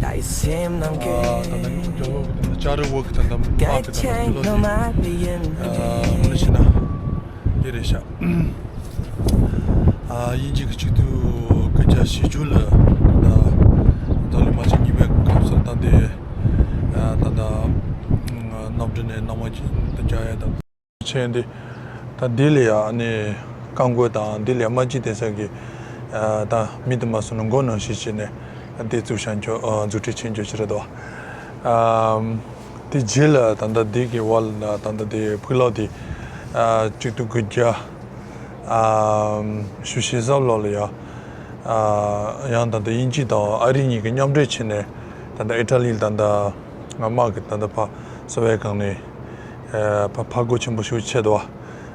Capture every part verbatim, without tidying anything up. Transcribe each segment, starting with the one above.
ད་ལྟ་ཅ་རི་ཝོག་གི་ད་ལྟ་དམག་གི་ད་ལྟ་ཕི་ལོག་དེ་ཨ་མ་ལ་ཤི་ན་དེ་རེད་ཤག་ཨ་དབྱིན་ཇི་གི་ཆིག་སྟོང་དགུ་བརྒྱ་བཞི་བཅུ་ལ་ད་ལྟ་ལོ་དམག་ཆེན་གཉིས་པའི་སྐབས་སུ་ད་ལྟའི་ད་ལྟ་གནམ་གྲུ་ནས་གནམ་དམག་ཅིག་ད་རྒྱག་ཡ་ད། ཆེན་འདི་ད་ལྡི་ལི་ཡ་ནི་བཀག་འགོག་དང་ལྡི་ལི་ཡ་དམག་སྤྱི་སྡེ་ཚན་གྱི་ད་མི་དུ་མ་སོང་ན་མགོ་ནང་བཞིན་བྱས་ནས་འདི་བཙུགས་བཞག་རྒྱུ་མཛུབ་ཁྲིད་བྱེད་རྒྱུ་ཞིག་རེད་དོ། དེ་རྗེས་ལ་ད་ལྟ་འདི་གི་བར་ལ་ད་ལྟ་དེ་ཕུག་ལོག་དེ་གཅིག་སྟོང་དགུ་བརྒྱ་བཞི་བཅུ་ཞེ་གསུམ་ལོ་ལ་ཡ་ཡང་ད་ལྟ་དབྱིན་ཇི་དང་ཨ་རི་གཉིས་ཀྱི་མཉམ་འབྲེལ་བྱས་ནས་ད་ལྟ་ཨི་ཊ་ལི་ལ་ད་ལྟ་དམག་གི་ད་ལྟ་ཕར་སོ་བའི་སྒང་ནས། ཕ་ཕར་རྒོལ་ཆེན་པོ་ཞིག་བྱས་འདུག་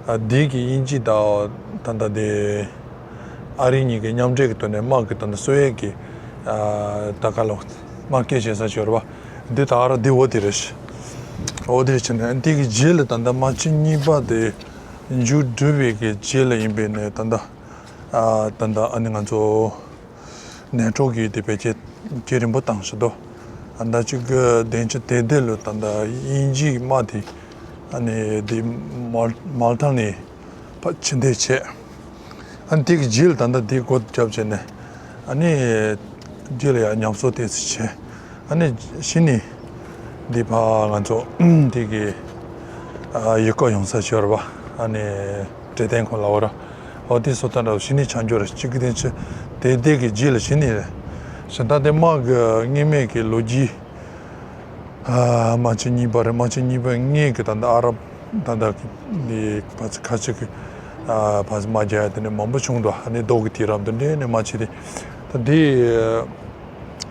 བ། འདི་གི་དབྱིན་ཇི་དང་ད་ལྟ་དེ་ཨ་རི་གཉིས་ཀྱི་མཉམ་འབྲེལ་གྱི་ཐོག་ནས་དམག་གི་ད་ལྟ་སོ་ཡས་ཀྱི་ད་ག་ལ་དམག་སྐད་བྱེད་ས་ཞིག་ཡོད་རེད་བ། འདི་ད་ག་ར་འདི་འོ་དེ་རེད། འོ་དེ་རེད་བྱས་ནས་འདི་གི་རྗེས་ལ་ད་ལྟ་དམག་ཆེན་གཉིས་པ་དེ་མཇུག་བསྒྲིལ་བའི་གི་རྗེས་ལ་ཡིན་པས་ནས་ད་ལྟ་ད་ལྟ་ཨ་ནི་ང་ཚོ། ནེ་ཊོ་གིས་དེ་བེད་སྤྱོད་ཇེ་རིང་པོ་བཏང་ཤག་དོ། ཨ་ད་ཅིག་གི་བདུན་ཅུ་དོན་བདུན་ལོ་ད་ད་དབྱིན་ཇིའི་དམག་དེ་ཨ་ནི་དེ་མལ་མལ་ཊ་ནས་ཕར་ཕྱིར་འཐེན་བྱས། ཨ་ནི་དེ་གི་རྗེས་ལ་ད་ད་དེ་སྒོ་བརྒྱབ་བྱས་ནས་ཨ་ནི་རྗེས་ལ་ཡང་ཉམས་གསོ་ཏོག་ཙམ་བྱས། ཨ་ནི་གཞི་ནས་འདི་ཕར་ང་ཚོ་འདི་གི་ཡུལ་སྐོར་ཡོང་ས་ཞིག་ཡོད་རེད་པ། ཨ་ནི་བྲེ་ལྡན་ཁོ་ལ་འོ་ར་འོ་དེ་སོ་ད་འདྲ་བོ་གཞི་ནས་ཆགས་འགྱུར་རེད། གཅིག་གི་དེ་ཚོ་དེ་དེ་གི་རྗེས་ལ་གཞི་ནས་རེད། གཞན་དག་དེ་དམག་གི་སྔོན་མའི་གི་ལོ་རྒྱུས་དམག་ཆེན་གཉིས་པ་རེད། དམག་ཆེན་གཉིས་པའི་སྔོན་གི་ད་ལྟ་ཨ་རབ་ད་ལྟ་གི་འདི་ཕར་ཚུར་ཁ་ཆེ་གི་ཕར་ཚུར་དམག་རྒྱག་ཡ་དེ་ནས་མང་པོ་བྱུང་འདུག་ཨ་ནི་རྡོ་གི་དུས་རབས་དེ་འདྲས་ནས་དམག་ཆེན་དེ་ད་འདི།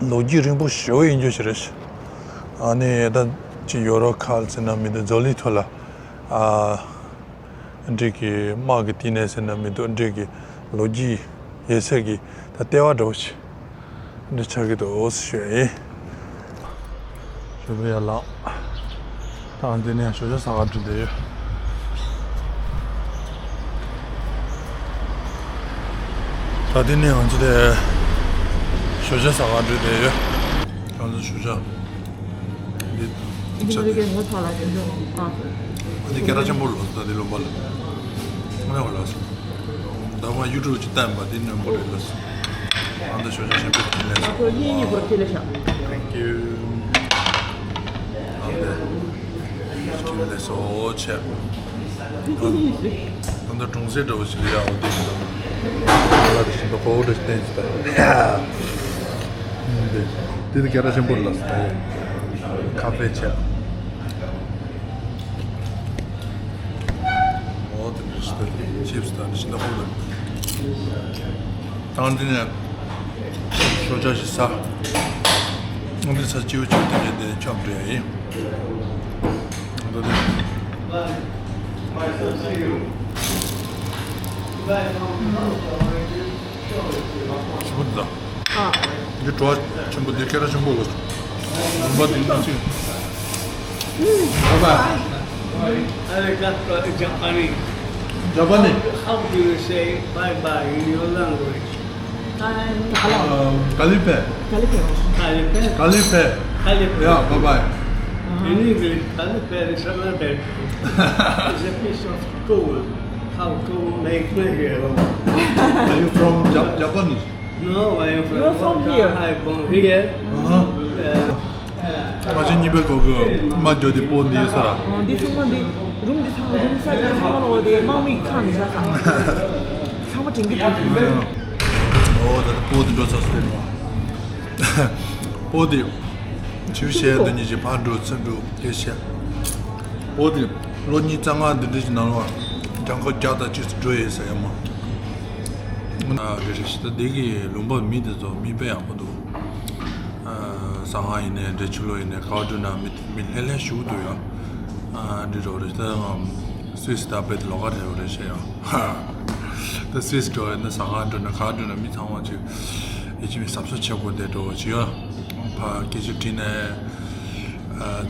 ལོ་རྒྱུས་རིང་པོ་ཞེ་པོ་ཡིན་རྒྱུ་ཞིག་རེད། ཨ་ནི་ད་ཅི་ཡོ་རོབ་ཁག་ཟེར་ན་མི་འདུག་འཛམ་གླིང་ཐོག་ལ་ཨ་འདྲེ་གི་དམག་གི་བསྟི་གནས་ཟེར་ན་མི་འདུག་འདྲེ་གི་ལོ་རྒྱུས་ཡོད་ཚད་ཀྱི་ད་ལྟེ་བ་འདྲ་བོ་ཞིག་འདྲ་ཆགས་ཀྱི་འདུག་ཞུ་ཡ་ཡིན། ཞོགས་པ་ཡར་ལངས། ད་འདི་ནས་ཞོགས་ཇ་ཟ་གར་འགྲོ་བསྡད་ཡོད། ད་འདི་ནས་ང་ཚོ་དེ་ཞོགས་ཇ་ཟ་གར་འགྲོ་བསྡད་ཡོད། ང་ཚོ་ཞོགས་ཇ་འདི་འདི་ཆ་འདི་འདི་སྐད་གྲགས་ཆེན་པོ་ལོ་ད་འདི་ལུང་པ་ལ་ང་ལ་ལ་སོང་། ད་ང་ཡུ་ཊུབ་ཅིག་བལྟས་པ་འདི་ནོན་པོ་རེད་ལ་སོང་། ཨ་ད་ཞོགས་ཇ་ཆེན་པོ་ཁྱེར་ལས་སོང་། ཁོ་གཉིས་གཉིས་པོ་ཁྱེར་ལས་ཤག Thank you. ཨ་ད་ཁྱེར་ལས་སོང་བྱས། ད་ད་ལྟ་གྲོང་གསེབ་འདྲ་བོ་ཞིག་ལ་ཡག་པོ་བསྡད་ཡོད། ད་ལྟ་དེ་བཞིན་དུ་གོ་བོ་འདྲ་ཞིག་བསྟན་ཅིག་ད། འདི་འདི་ནི་སྐད་གྲགས་ཆེན་པོ་རེད་ལ་སོང་། ད་ཡོད་ཁ་ཧྥེ་བྱས། འོ་དེ་འདྲ་ཞིག་ད་ཅིབ་སི་དང་འདྲ་ཞིག་ད་ཧོ་ལ། ད་འདི་ནས་ཞོགས་ཇ་ཞིག་ཟ། འདི་ཚ་སྐྱིད་པོ་ཅིག་དེ་འདྲ་དེ་ཁྱབ་འགྲོ་ཡ་ཡིན། འདི་དེ། ཞིམ་པོ་འདུག་ཨ། འདི་བྲོ་བ་ཆེན་པོ་འདི་སྐད་གྲགས་ཆེན་པོ་ལ། ལུང་པ་འདི་ནང་ཆེན། Bye bye. Arigato, Japanese. Japanese. How do you say bye bye in your language? Um, Kalipe. Kalipe. Kalipe? Kalipe. Kalipe. Yeah, bye bye. In English, Kalipe is another. It's a piece of coal. How coal make money here? Are you from Jap- Japanese? No, I am from You're from here. I born here. Uh-huh. Uh, དམག་ཆེན་གཉིས་པའི་སྐོར་གྱི་དམག་རྒྱག་དེ་པོ་འདི་ས་ར། འདི་ཚང་མ་འདི་རུམ་འདི་ཚང་མ་རུམ་ས་འདི་ཚང་མ་ལོ་དེ་དམག་མི་ཁང་འདི་ས་ཚང་མ་དྲན་གྱི་འདུག་འོ་ད་པོ་འདི་འགྲོ་ཚར་སོང་། པོ་འདི་ཆུ་བཤད་འདི་གཉིས་ཀྱི་ཕར་འགྲོ་ཚུར་འགྲོ་སྐད་བཤད། པོ་འདི་ལོ་ཉིས་རྩ་ལྔ་འདི་འདྲ་གྱི་ནང་ལ་གྱང་ཁ་བརྒྱ་དང་གཅིག་ཙམ་འགྲོ་ཡོད་ས་ཡ་མ། ཨ་རེ་རེ་ཞིག་ད་འདི་གི་ལུང་པ་མི་འདི་ཚོ་མི་དཔེ་ཡག་པོ་འདུག་ཟ་ཁང་ཡིན་ནའི་འདྲ་ཕྱི་ལོགས་ཡིན་ནའི་ག་བ་འགྲོ་ན་མི་མི་ལྷན་ལྷན་བཞུགས་འདུག་ཡ། འདི་འདྲ་རེད་ད། སུད་སི་ད་དཔེ་དེ་ལོགས་ཀ་རེད་རེད་ཤེས་ཡ། ད་སུད་སི་འགྲོ་ཡ་ན་ཟ་ཁང་འགྲོ་ན་ག་འགྲོ་ན་མི་ཚང་མ་ཅིག་ཡིད་ཆེས་མི་གཟབ་གཟབ་བྱེད་དགོས་དེ་འགྲོ་བ་ཅིག་ཡ། ཕ་སྐད་ཆ་དྲིས་ནས་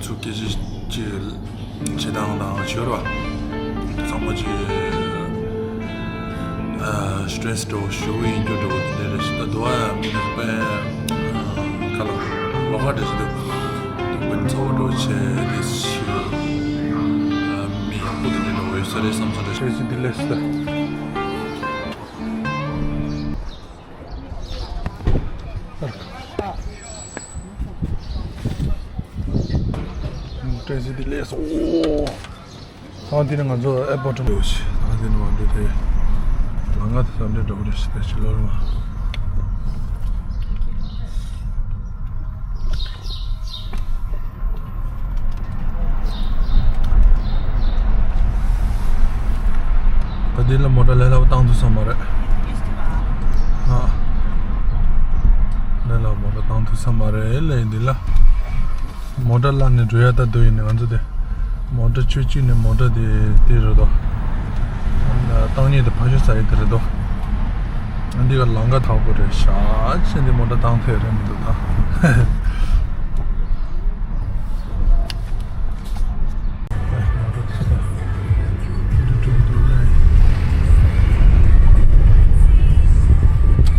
ཚུར་སྐད་ཆ་ཅིག་བྱེད་སྟངས་དང་བྱེད་ར་བ་ཚང་མ་ཅིག་སི་ཊེ་རེ་སི་འགྲོ་ཞུ་ཡིན་རྒྱུ་འགྲོ་དེ་རེད་ཤི། ད་དུ་བ་མི་ནི་དཔེ་ཁ་ལ་ ཁ་འདྲ་ཞིག་འདུག་དུ་བུན་ཚ་བོ་འགྲོ་བྱས་དེ་ཞུ། མི་ཡག་པོ་དེ་འདྲ་འགྲོ་ཡོད་ས་རེད་བསམ་སོང་རེད། ཁྱེད་ཀྱི་འདི་ལས་སུ། བཀྲ་ཤིས་བདེ་ལེགས་སོ། ཨོ། ད་འདི་ནི་ང་ཚོ་ཨེར་པོར་ཊི་འགྲོ་ཞིག་ད་འདི་ནི་ང་ཚོ་དེ་ལམ་ཁ་དེ་ས་འདྲ་འགྲོ་རེ་ཞིག་དེ་ཕྱི་ལོགས་ལ། ད་འདི་ལ་མོ་ཊ་ལས་སླ་པོ་བཏང་ཐུབ་ས་མ་རེད། ཨ། ལས་སླ་པོ་མོ་ཊ་བཏང་ཐུབ་ས་མ་རེད་ལས་འདི་ལ། མོ་ཊ་བརླག་ནས་འགྲོ་ཡ་ད་དུ་ཡིན་ནས་ང་ཚོ་དེ། མོ་ཊ་ཆུ་གཅིག་ནས་མོ་ཊ་དེ་དེ་རེད་དོ། བཏང་ཉིད་དེ་ཕ་ཤུལ་ས་ཡི་དེ་རེད་དོ། འདི་ག་ལམ་ཁ་ཐག་པོ་རེད་ཤག་ཅེས་འདི་མོ་ཊ་བཏང་ཐེ་རེད་མི་འདུག་ད།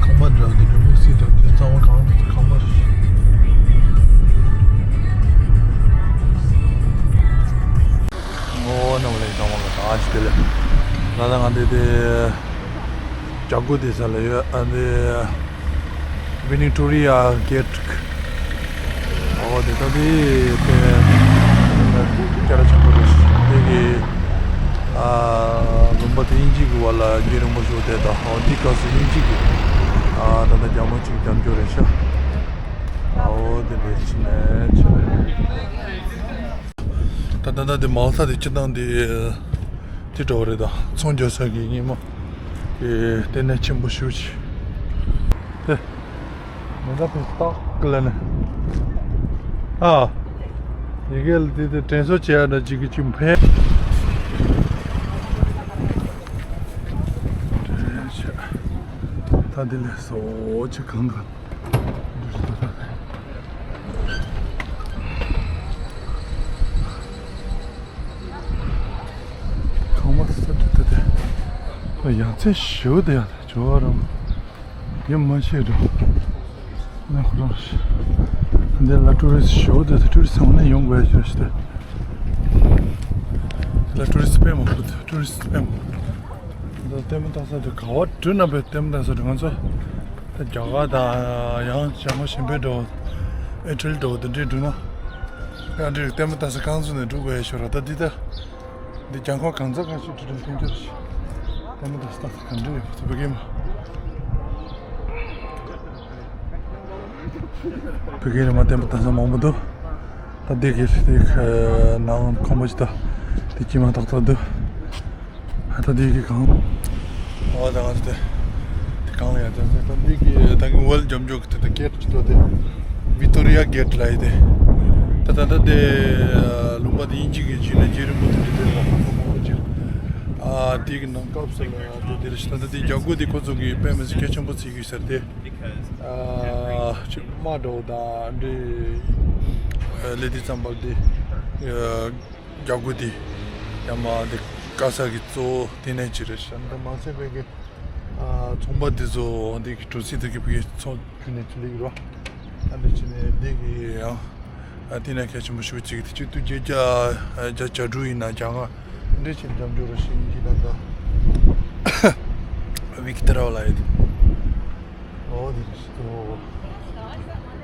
ཁང་པ་འདྲ་འདི་འདྲ་དམིགས་བསལ་དང་དེ་གཙང་བོ་གང་དུ་ཁང་པ་རེད། ངོ་བོ་རྣམས་ལས་གཙང་བོ་ལ་གང་ཞིག་དེ་ལས་ང་ལ་ང་འདི་དེ། རྒྱ་སྒོ་དེ་ས་ལ་ཡོད། ཨ་ནི་ཝི་ནི་ཊོ་རི་ཡ་གེ་ཊི། ཨོ་དེ་ད་དེ་དེ་སྐད་གྲགས་ཆེན་པོ་རེད། དེ་གི་ཨ་ལུང་པ་དེ་དབྱིན་ཇི་གི་བར་ལ་རྒྱུན་རིང་པོ་ཞིག་བསྡད་དང་། ཨོ་དེ་སྐབས་སུ་དབྱིན་ཇི་གི་ཨ་ད་ལྟ་རྒྱ་མོ་གཅིག་རྒྱབ་སྐྱོར་རེད་ཤག་ཨོ་དེ་འདྲ་ཕྱིན་ནས་ཕྱིན། ད་ད་ད་དེ་མལ་ས་དེ་སྤྱིར་བཏང་དེ་དེ་འདྲ་བ་རེད་ད། ཚོང་རྒྱག་ས་གི་སྙེ་མ་གི་ལྟེ་གནས་ཆེན་པོ་ཞེ་པོ་ཅིག་དེ་མི་ད་དེ་སྟག་གི་ལ་ནི། ཨ། ཡི་གེ་ལ་དེ་དེ་དྲན་གསོ་བྱེད་ཡ་འདྲ་ཅིག་གི་ཅིག་ཕན། ད་དེ་ལས་སོ་ཅིག་གང་ག་ཁང་པ་ས་འདྲ་དེ་དེ། ཡ་མཚན་ཞེ་པོ་དེ་ཡ་ཇོ་བ་རང་ཡ་མ་ཤེས་འགྲོ། ན་ཁོ་རང་འདི་ལ་ཊུ་རི་སི་ཊི་ཞེ་པོ་དེ་དེ་ཊུ་རི་སི་ཊི་འོང་ན་ཡོང་དགོས་ཞེས་ཞུ་དེ། ལ་ཊུ་རི་སི་ཊི་དཔེ་མང་པོ་དེ་ཊུ་རི་སི་ཊི་དཔེ་མང་པོ། འདི་ལྟད་མོ་ལྟ་ས་དེ་ག་བ་འགྲོ་ན་དཔེ་ལྟད་མོ་ལྟ་ས་འགྲོ། ང་ཚོ་ད་རྒྱ་གར་དང་ཡང་ཇར་མ་གཞན་པའི་འགྲོ། ཨི་ཊ་ལི་འགྲོ་དེ་འདྲས་འགྲོ་ན། ཡང་འདྲས་ལྟད་མོ་ལྟ་ས་རྐང་འཛུགས་ནས་འགྲོ་དགོས་ཡ་ཤོར་ར། ད་འདི་ད་འདི་རྒྱ་ཁོ་གང་ཚ་གང་ཤེས་འགྲོ་འགྲོ་ཐོན་རྒྱུ་རེད། ལྟད་མོ་ལྟ་ས་ལྟ་ས་ག་འདྲས་ཡོད་ཚོ་བོད་སྐད་མ། བོད་སྐད་རེད་མ་བསྟན་པ་དེང་སང་མང་པོ་འདུག་ད་འདི་གི་དེ་ནང་ཁང་པ་ཞིག་ད་དེ་དཀྱིལ་མ་ཏག་ཏག་འདུག་ད་འདི་གི་གང་། ཨོ་ད་ང་ཚོ་དེ་དེ་གང་ལ་ཡང་ད་ད་འདི་གི་ད་གི་ཝེལ་ཇམ་ཇོག་གི་དེ་ད་གེ་ཊི་ཅིག་འདུག་དེ་ཝི་ཀི་ཏོ་རི་ཡ་གེ་ཊི་ལ་ཡི་དེ། ད་ད་ད་དེ་ལུང་པ་དེ་དབྱིན་ཇི་གི་ཇི་ནས་ཇི་རིང་པོ་དེ་འདྲ་དེ་ལ་ཁང་པ་མང་པོ་ཅིག་ཨ་དེ་གི་ནང་སྐབས་སུ་ལ་དེ་དེ་རེད་ཤག་ད་ད་དེ་རྒྱ་སྒོ་དེ་ཁོ་ཚོ་གི་དཔེ་མི་སྲིད་གལ་ཆེན་པོ་བརྩི་གི་ཟེར་ཏེ། ཨ་ཅིག་དམག་འདྲ་བོ་དང་འདྲའི་ལས་དེ་ཙམ་པ་དེ་རྒྱ་སྒོ་དེ་ཡང་མ་དེ་དཀའ་ས་གི་གཙོ་བོ་དེ་ནས་ཅི་རེད་ཤག་འདི་མ་ཚད་པའི་གི་ཨ་ཚོང་པ་དེ་ཚོ་འདི་གི་གྲུ་གཟིངས་དེ་གི་བུ་གི་ཚོང་རྒྱུ་ནས་ཚུར་ལེགས་རོ། ཨ་འདི་ཅི་ནས་འདི་གི་ཡང་ཨ་དེ་ནས་གལ་ཆེན་པོ་ཞུ་ཅིག་དེ་གཅིག་ཏུ་བརྒྱད་བརྒྱ་བརྒྱ་བརྒྱ་དྲུག་ཡིན་ན་བརྒྱ་ལྔ་འདྲ་ཅིག་འགྲམ་འགྲོ་རོ་ཞིག་ཡིན་གྱི་ད་ད་ཝི་ཀི་ཏོ་རི་ཡ་ལ་ཡོད། ཨོ་དེ་རེད་ཤག་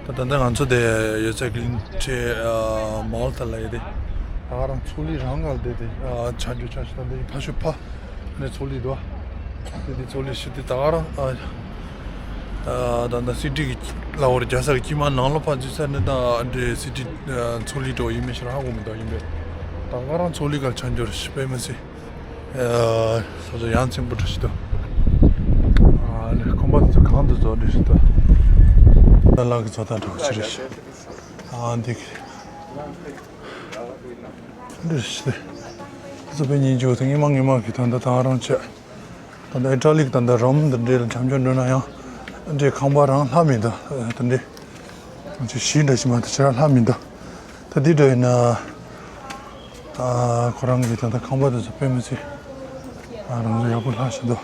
ད་ད་ལྟ་ང་ཚོ་དེ་ཡོད་ཚད་གི་ལིན་ཁྲེ་མོལ་ཐ་ལ་ཡོད་དེ། ད་ག་རང་ཚོགས་གླིང་རང་ག་ལ་བསྡད་དེ་ཆ་འཇོག་ཆ་ཞིག་ད་འདི་ཕ་ཤུལ་ཕ་ནས་ཚོགས་གླིང་འདུག་དེ་དེ་ཚོགས་གླིང་ཞིག་དེ་ད་ག་རང་ད་ད་སི་ཊི་གི་ལ་བར་རྒྱ་ས་གི་དཀྱིལ་མ་ནང་ལོགས་ཕར་འཛུལ་ས་ནི་ད་འདྲའི་སི་ཊི་ཚོགས་གླིང་འགྲོ་ཡིན་མིན་ཞིག་ཧ་གོ་མི་འདུག་ཡིན་པས་ད་ག་རང་ཚོགས་གླིང་ག་ལ་ཆ་འཇོག་ཞིག་དཔེ་མི་སྲིད། ཨ་སོ་སོ་ཡ་མཚན་པོ་འདྲ་ཞིག་འདུག་ཨ་ནི་ཁང་པ་དེ་ཚོ་གང་དུ་བཟོ་འདྲ་ཞིག་འདུག་ད་ལག་གི་བཟོ་ལྟ་འདྲ་བོ་ཅི་རེད་ཤག་ཨ་འདི་གི་འདྲ་ཞིག་འདུག་དེ་ཚོ་དཔེ་སྙིང་རྗེ་པོ་དང་སྔོན་མ་སྔོན་མ་གི་ད་ལྟ་ད་རང་བྱས། ད་ལྟ་ཨི་ཊ་ལི་གི་ད་ལྟ་རོམ་འདི་འདྲའི་ལ་འཁྱམ་འཁྱམ་འགྲོ་ན་ཡང་འདྲའི་ཁང་པ་རང་ལྷག་མི་འདུག་ད་འདྲའི་ཅིག་གཞི་འདྲ་ཞིག་མ་གཏོགས་ཅིག་རང་ལྷག་མི་འདུག་ད་འདི་འདྲ་ཡིན་ན། ཨ་ཁོ་རང་གི་ད་ལྟ་ཁང་པ་དེ་ཚོ་དཔེ་མི་སྲིད། ཨ་རང་ཚོ་ཡག་པོ་ལྷག་བཞིན་འདུག་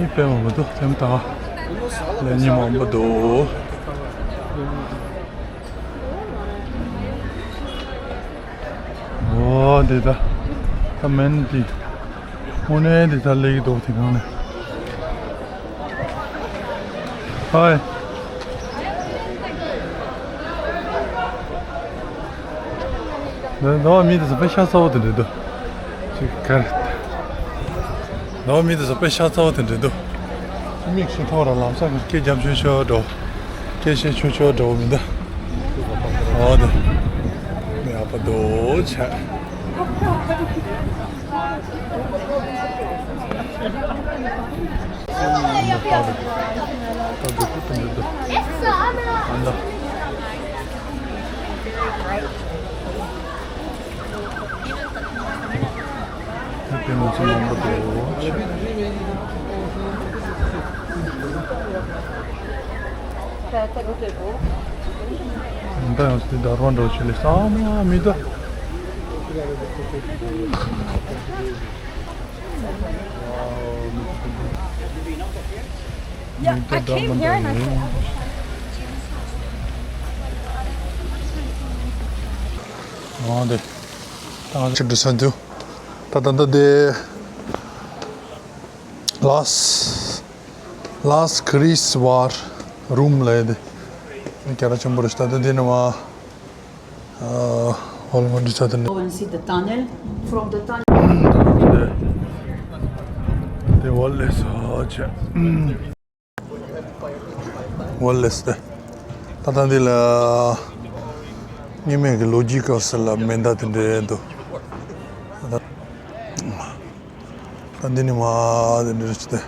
དཔེ་མང་པོ་འདུག་ལྟད་མོ་ལྟ་བ། ལས་ཉིན་མང་པོ་འདུག་ཨོ་འདི་ད་ད་མེན་འདི་དངོས་གནས་འདི་ད་ལེགས་འདུག་དེ་གང་ནས། ཧའི། ཟླ་བ་མི་དེ་ཚོ་དཔེ་ཤ་ཚ་བོ་དེ་འདྲ་འདུག་ཅིག་གར། ཟླ་བ་མི་དེ་ཚོ་དཔེ་ཤ་ཚ་བོ་དེ་འདྲ་འདུག་མིག་ཤིང་ཐོག་ར་ལམ་སང་གི་སྐད་རྒྱབ་ཆོག་ཆོག་འགྲོ། སྐད་བཤད་ཆོག་ཆོག་འགྲོ་མི་འདུག་ཨོ་དེ། མི་ཨ་པ་དོ་ཆ། ད་ཡང་སྲིད་ད་རོ་འགྲོ་ཆུ་ལས་ས་མ་མི་ད། Yeah, I came here and I said, འོ་དེ། ད་ང་ཚོ་འགྲོ་ས་འདུག་ད་ད་ད་དེ། Las Las Kris War Rum ལབ་དེ། རྒྱ་ར་ཆེན་པོ་རེད་ད་ད་དེ་ནི་མ། ཨ། ཧོལ་མོ་འདི་ཚོ་དེ་ནི། Go and see the tunnel. From the tunnel. དེ་ཝོལ་ལེས་ཧ་ཆེ། ཝོལ་ལེས་དེ། ད་ལྟ་འདི་ལ་སྔོན་མའི་གི་ལོ་རྒྱུས་སྐབས་སུ་ལ་མེ་མདའ་དེ་འདྲ་འདུག་ད་འདི་ནི་མ་དེ་འདྲ་ཞིག་དེ།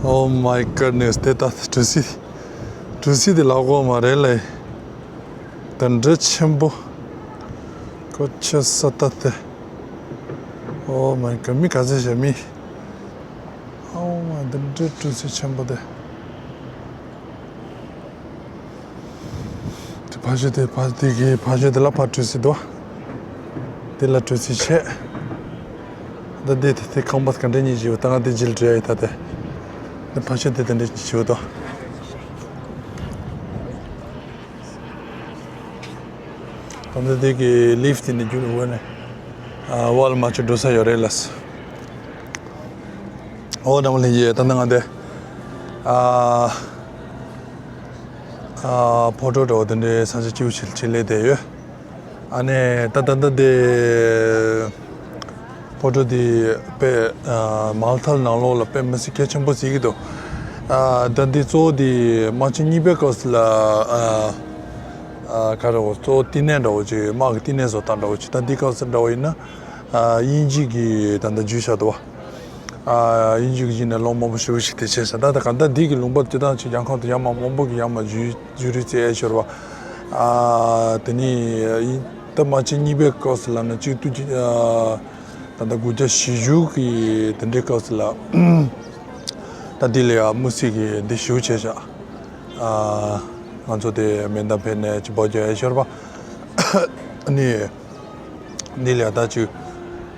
Oh my goodness, དེ་ད་གྲུ་གཟིངས། གྲུ་གཟིངས་དེ་ལག་པ་མ་རེད་ལེ། དེ་འདྲ་ཆེན་པོ། ཀོ་ཆ་ས་ད་དེ། Oh my god, མི་ག་ཚད་ཞེ་མི། Oh my, དེ་འདྲ་གྲུ་གཟིངས་ཆེན་པོ་དེ། དེ་ཕ་ཤོད་དེ་ཕ་དེ་གི་ཕ་ཤོད་དེ་ལ་ཕ་གྲུ་གཟིངས་འདུག་དེ་ལ་གྲུ་གཟིངས་བྱས། ད་དེ་དེ་དེ་ཁང་པ་ག་འདྲ་གཉིས་བཞི་བ་ད་ང་དེ་ཇིལ་བྲིས་ཡ་ཡི་ད་དེ། དེ་ཕ་ཤོད་དེ་དེ་འདྲ་གཉིས་བཞི་བ་དང་། ད་ལྟ་དེ་གི་ལིཕ་དེ་ནས་རྒྱུག་འོག་ནས། ཨ། ཝལ་མ་ཆུ་འགྲོ་ས་ཡོད་རེད་ལ། ཨོ་འདྲ་མོ་ལྷན་རྒྱས་ད་ལྟ་ང་དེ། ཨ། ཨ། ཕོ་ཊོ་འདྲ་བོ་དེ་འདྲའི་ས་ཆ་སྐྱིད་པོ་ཞིག་ལ་སླེབས་བསྡད་ཡོད། ཨ་ནི་ད་ད་ད་དེ། ཕོ་ཊོ་དེ་དཔེ། ཨ། མལ་ཐ་ནང་ལོགས་ལ་དཔེ་མི་སྲིད་གལ་ཆེན་པོ་བརྩི་གི་འདུག་ཨ། ད་འདི་གཙོ་བོ་དེ་དམག་ཆེན་གཉིས་པའི་སྐབས་སུ་ལ། ཨ། ཨ། ག་རེ་བ་གཙོ་བོ་བསྟི་གནས་འདྲ་བོ་ཅིག་དམག་གི་བསྟི་གནས་བཟོ་སྟངས་འདྲ་བོ་ཅིག་ད་འདི་སྐབས་སུ་འདྲ་བོ་ཡིན་ན། ཨ། དབྱིན་ཇི་གིས་ད་ལྟ་འཇུས་བཞག་འདུག་བ། ཨ། དབྱིན་ཇི་གིས་བཞེས་ནས་ལོ་མང་པོ་ཞེ་པོ་ཞིག་དེ་བྱས་ཤག་ད་ད་ག་ད་འདི་གི་ལུང་པ་སྤྱིར་བཏང་ཅིག་ཡང་ཁོང་དུ་ཡང་མ་མང་པོ་གིས་ཡང་མ་འཇུས་འཇུས་རེས་བྱས་ཤོར་བ། ཨ། དེ་ནི་ད་དམག་ཆེན་གཉིས་པའི་སྐབས་སུ་ལབ་ན་གཅིག་ཏུ་གཅིག་ཨ། ད་ལྟ་དགུ་བརྒྱ་བཞི་བཅུ་གི་དེ་འདྲའི་སྐབས་སུ་ལ། ད་འདི་ལ་ཡང་དམུ་སྲི་གིས་འདི་ཞེ་པོ་བྱས་ཤག་ཨ། ང་ཚོ་དེ་མེ་མདའ་ཕེབས་ནས་ཅིག་འབོད་རྒྱག་ཡ་ཤོར་བ། ཨ་ནི། འདི་ལ་ཡང་ད་ཅིག་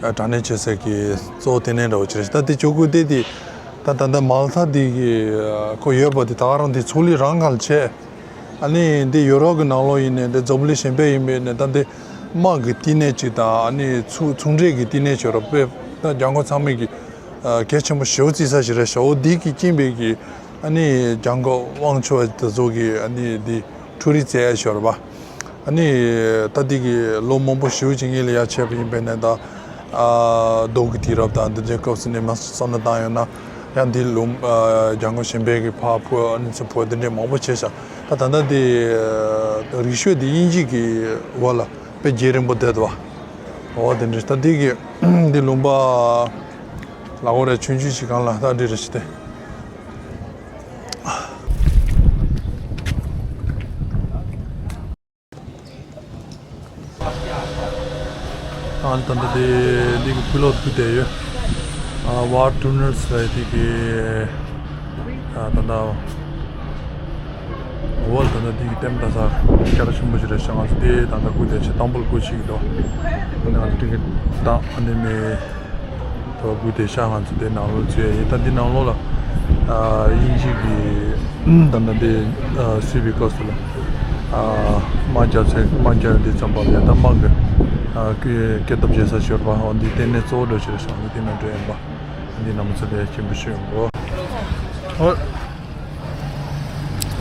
ཨ། དྲག་གནོན་བྱེད་སའི་གི་གཙོ་བོ་བསྟི་གནས་འདྲ་བོ་ཅིག་རེད། ད་དེ་ཇོ་ཀུ་དེ་དེ། ད་ད་ད་མལ་ཐ་དེ་གི་ཁོ་ཡོད་པ་དེ་ད་ག་རང་དེ་ཚོགས་གླིང་རང་སྒང་ལ་བྱས། ཨ་ནི་འདི་ཡོ་རོབ་ཀྱི་ནང་ལོགས་ཡིན་ནའི་འདི་འཛམ་གླིང་གཞན་པ་ཡིན་པའི་ནས་ད་འདི་དམག་གི་བསྟི་གནས་ཅིག་དང་ཨ་ནི་ཚོང་ཚོང་འབྲེལ་གྱི་བསྟི་གནས་ཅིག་ཡོད་རེད་པས། ད་རྒྱ་མཁོ་ཚང་མས་ཀྱི་ཨ། གལ་ཆེན་པོ་ཞེ་པོ་བརྩི་ས་ཞིག་རེད་ཤག་འོ་འདི་གི་རྐྱེན་པས་ཀྱི་ཨ་ནི་རྒྱ་མཁོ་དབང་ཆེ་བ་དེ་ཚོ་གི་ཨ་ནི་འདི་ཊུ་རི་སི་ཊི་བྱས་ཤོར་བ། ཨ་ནི་ད་འདི་གི་ལོ་མང་པོ་ཞེ་པོ་ཅིག་སྔོན་ལ་ཡ་བྱས་པ་ཡིན་པས་ནས་ད། ཨ། རྡོ་གི་དུས་རབས་དང་འདི་འདྲའི་སྐབས་སུ་ནས་མ་བསམ་བློ་བཏང་ཡོང་ན། ཡང་འདི་ལུང་ཨ་རྒྱལ་ཁབ་གཞན་པའི་གི་ཕར་ཕུ་ཨ་ནི་ཚོ་ཕུ་དེ་འདྲས་མང་པོ་བྱས་ཤག་ད་ད་ལྟ་འདི་ཨ་རིག་ཤོས་འདི་དབྱིན་ཇི་གི་འོག་ལ་དཔེ་རྒྱས་རིང་པོ་བསྡད་འདུག་བ། འོ་དེ་འདྲས་ད་འདི་གི་འདི་ལུང་པ་ལ་འོ་རེ་ཆུང་ཆུང་ཞིག་གང་ལ་ད་འདི་རེ་ཞིག་སྟེ། ཨ་ད་ལྟ་དེ་འདི་གི་ཕུ་ལོག་ཏུ་བསྡད་ཡོད། ཨ་ཝར་ཊུ་ནར་སི་ལ་དེ་གི་ཨ་ད་ལྟ་ཝར་ད་ལྟ་དེ་གི་ལྟད་མོ་ལྟ་ས་སྐད་གྲགས་ཆེན་པོ་ཞིག་རེད་ཤག་ང་ཚོ་དེ་ད་ལྟ་སྒུག་བསྡད་ཤག་སྟམ་བུལ་སྒུག་ཅིག་འདུག་ཨ་ནི་ང་ཚོ་དེ་གི་ད་ཨ་ནི་མི། ད་སྒུག་བསྡད་ཤག་ང་ཚོ་དེ་ནང་ལོགས་འཛུལ་ཡ་ཡིན། ད་འདི་ནང་ལོགས་ལ་ཨ་དབྱིན་ཇི་གི་ད་ལྟ་དེ་ཨ་སུས་པའི་སྐབས་སུ་ལ་ཨ་དམག་རྒྱག་ཚེ་དམག་རྒྱག་དུས་ཙམ་པ་ལ་ཡ་ད་དམག་གི་ཨ་སྐད་སྐད་སྟོབས་རྒྱས་ས་ཞོར་བ་འོ་འདི་ལྟེ་གནས་གཙོ་བོ་འགྲོ་ཆེ་རེད་ཤག་འདི་དེ་ནང་འགྲོ་ཡིན་པ། འདི་རྣམ་པ་ཚོ་ལ་སྐྱིད་པོ་ཞུ་ཡོང་གོ།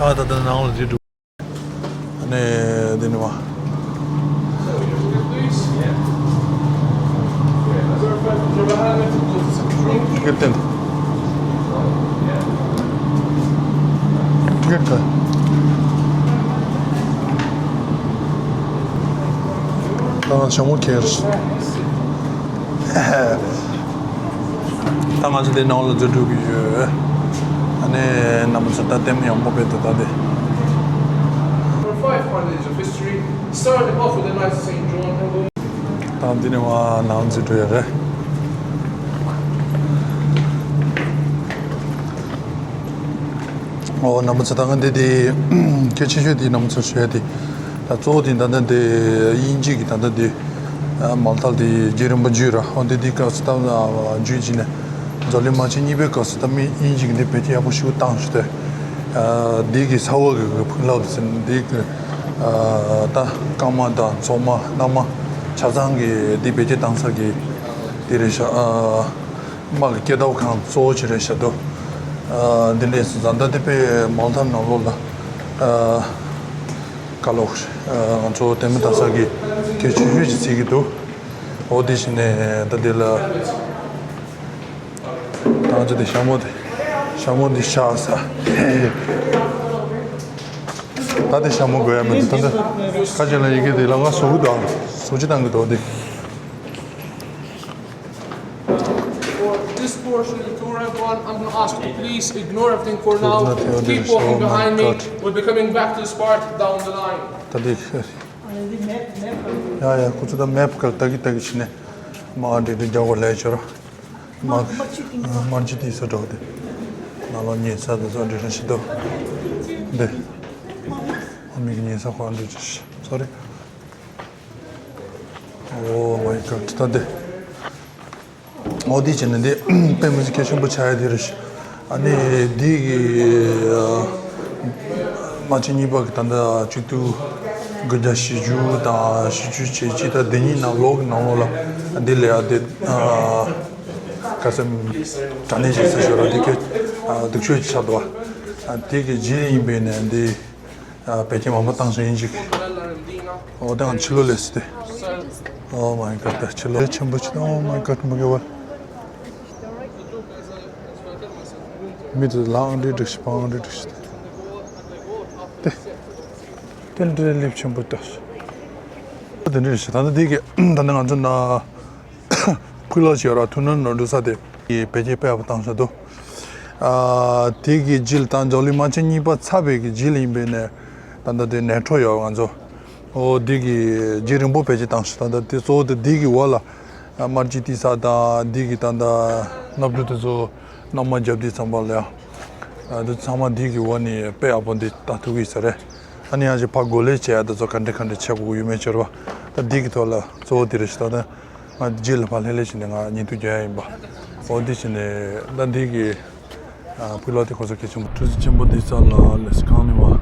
ཨོ། ད་ད་ད་ནང་ལ་འཛུལ་འགྲོ། ཨ་ནི་འདི་ནི་བ། ཊི་ཀེ་ཊི་བསྟན། ཊི་ཀེ་ཊི་ག་ད་ང་ཞྭ་མོ་ཁྱེར། ད་ང་ཚོ་དེ་ནང་ལ་འཛུལ་འགྲོ་གི་ཡོད། ཨ་ནི་རྣམ་པ་ཚོ་ད་ལྟད་མོ་ཡག་མོ་དཔེ་འདུག་ད་དེ། For five hundred years of history, starting off with the Knights of Saint John and going ད་འདི་ནས་མར་ནང་འཛུལ་འགྲོ་ཡ་རེད། ཨོ་རྣམ་པ་ཚོ་ད་ང་འདི་དེ་གལ་ཆེ་ཤོས་དེ་རྣམ་པ་ཚོ་ཞུ་ཡ་དེ། ད་གཙོ་བོ་དེ་ད་ལྟ་འདི་དབྱིན་ཇི་གི་ད་ལྟ་འདི་མལ་ཐལ་དེ་རྗེ་རིན་པོ་འཇུས་ར། འོ་འདི་འདི་སྐབས་སུ་ད་འཇུས་བྱས་ནས་འཛམ་གླིང་དམག་ཆེན་གཉིས་པའི་སྐབས་སུ་ད་མི་དབྱིན་ཇི་གི་འདི་བེད་སྤྱོད་ཡག་པོ་ཞིག་བཏང་ཞུ་དེ། འདི་གི་ས་འོག་གི་ཕུག་ལབ་ཟིན་འདི་གི་ད་སྐར་མ་དང་མཚོ་དམག་གནམ་དམག་ཆ་ཚང་གི་འདི་བེད་སྤྱོད་བཏང་ས་གི་འདི་རེད་ཤག་དམག་གི་སྐྱེ་སྟོབས་ཁང་གཙོ་བོ་ཅིག་རེད་ཤག་འདུག་འདི་འདྲས་སུ་ཛ་འདྲ་དེ་པའི་མལ་ཐལ་ནང་ལོགས་ལ། བཀའ་སློབ། ང་ཚོ་ལྟད་མོ་ལྟ་ས་གི་གལ་ཆེ་ཤོས་ཅིག་བརྩི་གི་འདུག་འོ་དེ་བཞིན་ནས་ད་འདི་ལ་ད་ང་ཚོ་དེ་ཞྭ་མོ་དེ་ཞྭ་མོ་འདི་བཞག་ས། ད་དེ་ཞྭ་མོ་དགོས་ཡ་མི་འདུག་ད་འདི་ཁ་ཅིག་ལ་ཡི་གེ་དེ་ལ་ང་བཟོ་གི་འདུག་བཟོ་ཅི་བཏང་གི་འདུག་འདི། For this portion, the tour everyone, I'm gonna ask you to please ignore everything for now. Keep walking behind me. We'll be coming back to this part down the line. ད་དེ་ཡ་ཡ་ཁོ་ཚོ་ད་མེབ་ག་ལ་ལྟ་གི་ལྟ་གི་བྱས་ནས་མར་འགྲིག་འགྲིག་རྒྱག་དགོས་ལས་བྱོས་ར། མར་མར་ཅི་ཏི་སོ་འགྲོ་དེ་ནང་ལོགས་ཉལ་ས་དེ་ཚོ་འགྲིག་ར་ཞིག་འདུག་འདི་མིག་ཉལ་ས་ཁོ་འགྲིག་ཅིག་སོ་རི། Oh my God ད་དེ། འོ་དེ་བྱས་ན་དེ་དཔེ་མི་སྲིད་གལ་ཆེན་པོ་ཆགས་ཡ་དེ་རེད། ཨ་ནི་དེ་གི་དམག་ཆེན་གཉིས་པ་གི་ད་ལྟ་བཅུ་དྲུག་དགུ་བརྒྱ་བཞི་བཅུ་དང་བཞི་བཅུ་ཞེ་གཅིག་ད་དེ་གཉིས་ནང་ལོགས་ཀྱི་ནང་ལོགས་ལ་འདི་ལས་ཡ་དེ་ཁ་སེམས་དྲ་གནས་བྱེད་ས་ཞོར་ལ་དེ་གི་སྡུག་ཤོས་ཆགས་འདུག་བ། དེ་གི་རྗེས་ཡིན་པས་ནས་འདི། བེད་སྤྱོད་མང་པོ་བཏང་ཞིང་ཡིན་ཅིག་འོ་དེ་ང་ཕྱི་ལོགས་ལས་སི་ཏེ། Oh my God ད་ཕྱི་ལོགས་ཆེན་པོ་ཅིག Oh my God མ་གི་བ། མི་དེ་ལའང་འདྲི་འགྲིག་ཤི་པའང་འདྲི་འགྲིག་ཤི་ཏེ། དེ་འདྲའི་ལེབ་ཆེན་པོ་ལྟ་ཤི། དེ་འདྲ་ཞིག་ད་ནི་དེ་གི་ད་ནི་ང་ཚོ་ན། ཕུ་ལོ་ཞེས་ར་ཐུ་ནན་ནོར་འདུག་ས་དེ་ཡི་བེད་སྤྱོད་དཔེ་ཡག་པོ་བཏང་ས་འདུག་ཨ་དེ་གི་རྗེས་ལ་ད་འཛམ་གླིང་དམག་ཆེན་གཉིས་པ་ཚར་བའི་གི་རྗེས་ལ་ཡིན་པས་ནས་ད་ལྟ་དེ་ནེ་ཊོ་ཡོད་ང་ཚོ། ཨོ་དེ་གི་རྗེས་རིང་པོ་བེད་སྤྱོད་བཏང་ས་ད་ལྟ་དེ་གཙོ་བོ་དེ་དེ་གི་འོག་ལ་དམར་གྱི་ཏི་ས་དང་དེ་གི་ད་ལྟ་སྣབས་ཕྲུག་དེ་ཚོ་གནམ་མ་བརྒྱབ་དུས་ཙམ་པ་ལ་ཡང་དེ་ཚང་མ་དེ་གི་འོག་ནས་དཔེ་ཡག་པོ་འདི་ལྟ་ཐུབ་ཀྱི་ས་རེད། ཨ་ནི་ཡང་ཅིག་ཕར་འགོ་ལས་བྱས་ཡ་དེ་ཚོ་ག་འདྲ་ག་འདྲ་བྱེད་དགོས་ཀྱི་ཡོད་མེད་ཅེར་བ། ད་འདི་གི་ཐོག་ལ་གཙོ་བོ་འདི་རེད་ཤག་ད་ལྟ་ང་རྗེས་ལ་ཕར་ལྷོད་ལྷོད་བྱས་ནས་ང་ཉིན་ཐོ་རྒྱག་ཡ་ཡིན་པ། འོ་འདི་བྱས་ནས་ད་འདི་གི་ཕུ་ལོ་དེ་ཁོ་ཚོ་གལ་ཆེན་པོ་གྲུ་གཟིངས་ཆེན་པོ་འདི་ས་ལ་ལས་གང་ནས་མ་